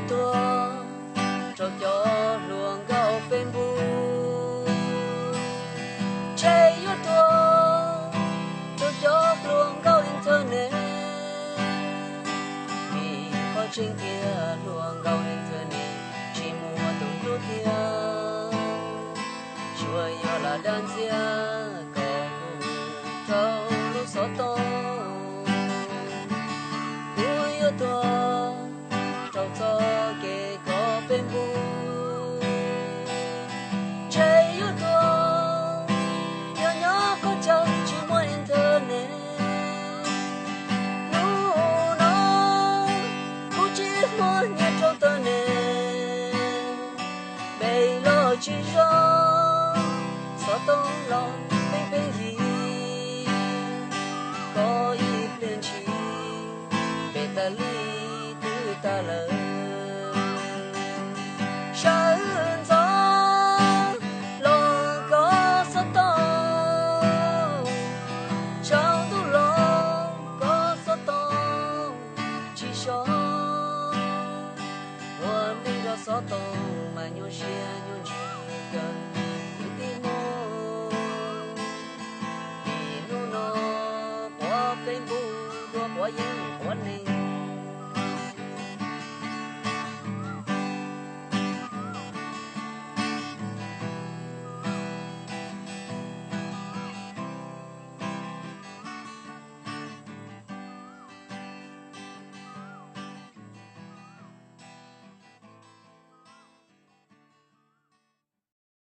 Tuag rau cov hluas nkauj Facebook, ntshe yuav tuag rau cov hluas nkauj internet. Vim qhov tseeb tiag hluas nkauj internet tsis muaj tus hlub tiag, tsuas yog lam dag ntxias kom hu rau lub xov tooj. Kuv yuav tuag rau txoj kev kov Facebook, ntshe yuav tuag yog nyob qhov chaw tsis muaj internet. Hnub no kuv tsis muaj nyiaj rau internet, npe los tsis zoo, xov tooj los pheej pheej yig, koj ib pliag ntshis npe tas li twb tag lawm. Sawv ntxov los kov xov tooj, tsaus ntuj los kov xov tooj tsis so. Ua neej nrog xov tooj mas nyuaj siab nyuaj ntsws kawg kwv tij Hmoob. Vim hnub no quav Facebook dua quav yeeb